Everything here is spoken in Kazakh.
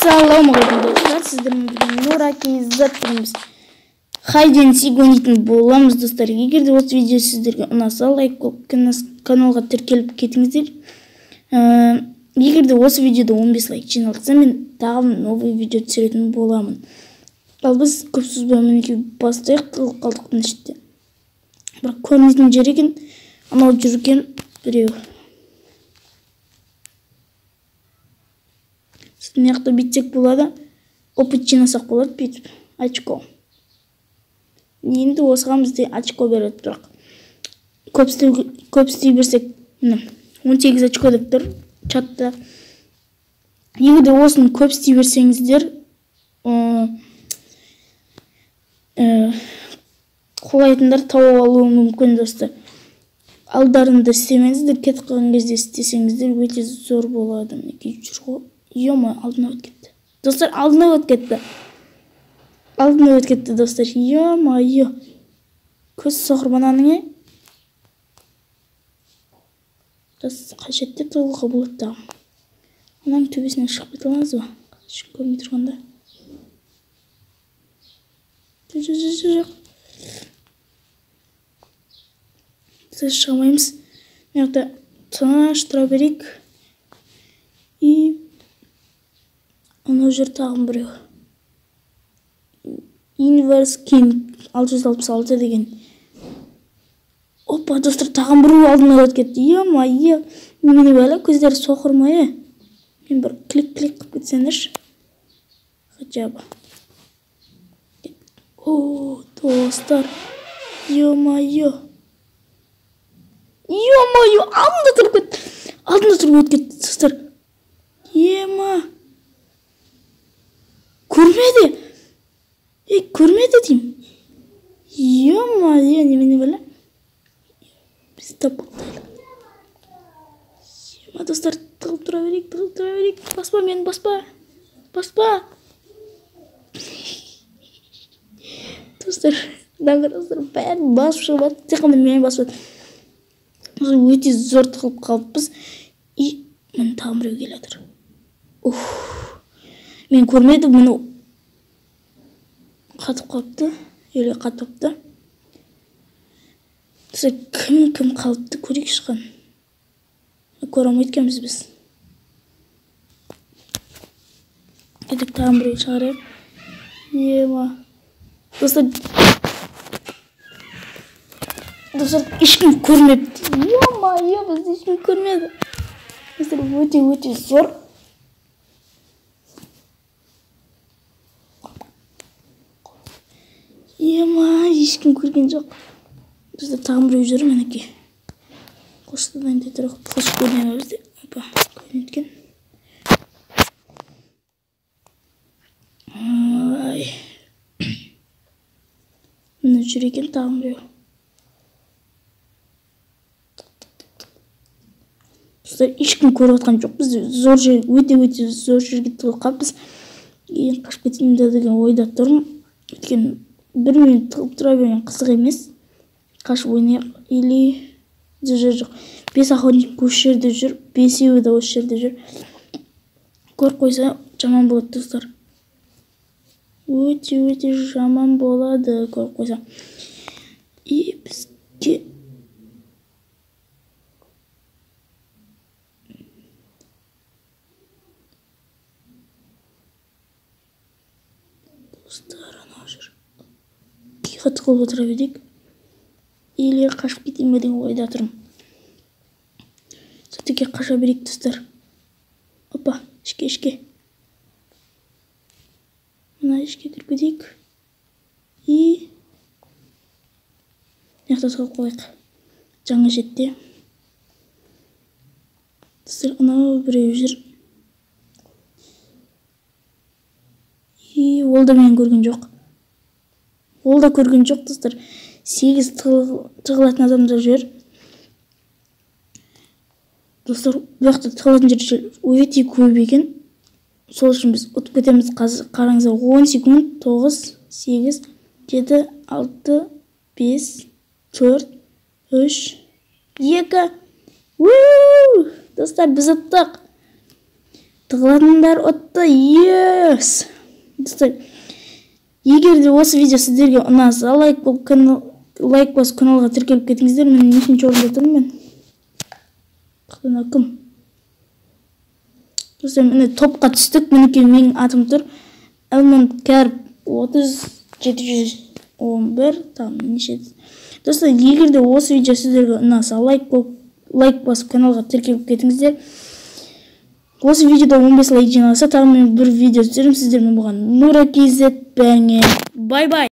Ассалаумағалейкум достар, сіздермен бірге Нұраки Заттырмыз. Hide and Seek ойнайтын боламыз достар. Егер де осы видео сіздерге ұнаса, лайк қойып, каналға тіркеліп кетіңіздер. Егер де осы видеода 15 лайк жиналса, мен тағы новый видео түсіретін боламын. Ал біз көп созбай мінекей бастайық, тығылып қалдық мына жерде. Бірақ көрінетін жер екен, анау жүрген біреу. Мына жақта бүйтсек болады, опыт жинасақ болады бүйтіп, очко. Енді осыған бізде очко береді, бірақ көп істей берсек, міне 18 очко деп тұр чатта. Егер де осыны көп істей берсеңіздер, құлайтындар тауып алуы мүмкін достар. Алдарында істемеңіздер, кетіп қалған кезде істесеңіздер өте зор болады. Мінекей жүр ғой. Ё-моё, алдына өтіп кетті. Достар, алдына өтіп кетті. Алдына өтіп кетті, достар. Ё-моё. Көз соқыр мынаның, е? Жас қажетті тығылуға болады тағы. Ананың төбесінен шығып кете аламыз ба? Ешкім көрмей тұрғанда. Жоқ, жоқ, жоқ, жоқ. Біз шыға алмаймыз. Мына жақта тыныш тұра берейік. И анау жер тағы біреу. Inverse King 666 деген. Опа, достар, тағы біреу алдына өтіп кетті. Ё-моё, немене бәле, көздері соқыр ма, е? Мен бір клик-клик қылып кетсеңдерші. Хотя бы. О, достар. Ё-моё. Ё-моё, алдында тұрып кетті. Алдында тұрып өтіп кетті, достар. Ема. Көрмеді. Ей, көрмеді деймін. Ё-моё, немене бәле? Біз таппадық. Ема, достар, тығылып тұра берейік, тығылып тұра берейік. Баспа мені, баспа. Баспа. Достар, даңғырастар, бәрін басып шығып жатыр. Тек қана мені басып жатыр. Өте зор тығылып қалыппыз. И міне тағы біреу келе жатыр. Уф. Мен көрмедім, мұны қатып қалыпты, или қатыпты. Достар, кім қалыпты көрейік шыққан. Көре алмайды екенбіз біз. Кеттік, тағы біреу шығарайық. Ема. Достар, достар, ешкім көрмепті. Ё-моё, бізді ешкім көрмеді. Достар, өте-өте зор. Ема, ешкім көрген жоқ. Бізде тағы біреу жүр, мінекей. Қылышты дайындай тұрайық. Қылыш көріне ме бізде? Опа, көрінеді екен. Ай. Міне жүр екен тағы біреу. Достар, ешкім көріп жатқан жоқ. Біз зор жер, өте-өте зор жерге тығылып қалыппыз. Енді қашып кетейін деген ойда тұрмын. Өйткені бір минут тығылып тұра берген қызық емес. Қашып ойнайық. Или жоқ, жоқ. 5 охотник осы жерде жүр, 5-еуі де осы жерде жүр. Көріп қойса жаман болады, достар. Өте-өте жаман болады көріп қойса. И бізге достар, анау жүр. Тихо тығылып отыра берейік. Или қашып кетейін бе деген ойда тұрмын. Все-таки қаша берейік, достар. Опа, ішке, ішке. Мына ішке кіріп кетейік. И мына жақта тығылып қалайық. Жаңа жетте. Достар, анау біреу жүр. И ол да мені көрген жоқ. Ол да көрген жоқ, достар. 8 тығылатын адамдар жүр. Достар, бұл жақта тығылатын жер өте көп екен. Сол үшін біз ұтып кетеміз. Қазір қараңыздар, 10 секунд, 9, 8, 7, 6, 5, 4, 3, 2. Ууу! Достар, біз ұттық. Тығылатындар ұтты. Yes! Достар, егер де осы видео сіздерге ұнаса, лайк болып канал, лайк басып, каналға тіркеліп кетіңіздер. Мен нешінші орында тұрмын мен? Мынау кім? Достар, міне, топқа түстік. Мінекей, менің атым тұр. Элмонд Кәрп 30711, там неше. Достар, егер де осы видео сіздерге ұнаса, лайк болып, лайк басып, каналға тіркеліп кетіңіздер. Осы видеода 15 лайк жиналса, тағы мен бір видео түсіремін сіздермен. Бұған Нура KZ. Бәріңе бай бай.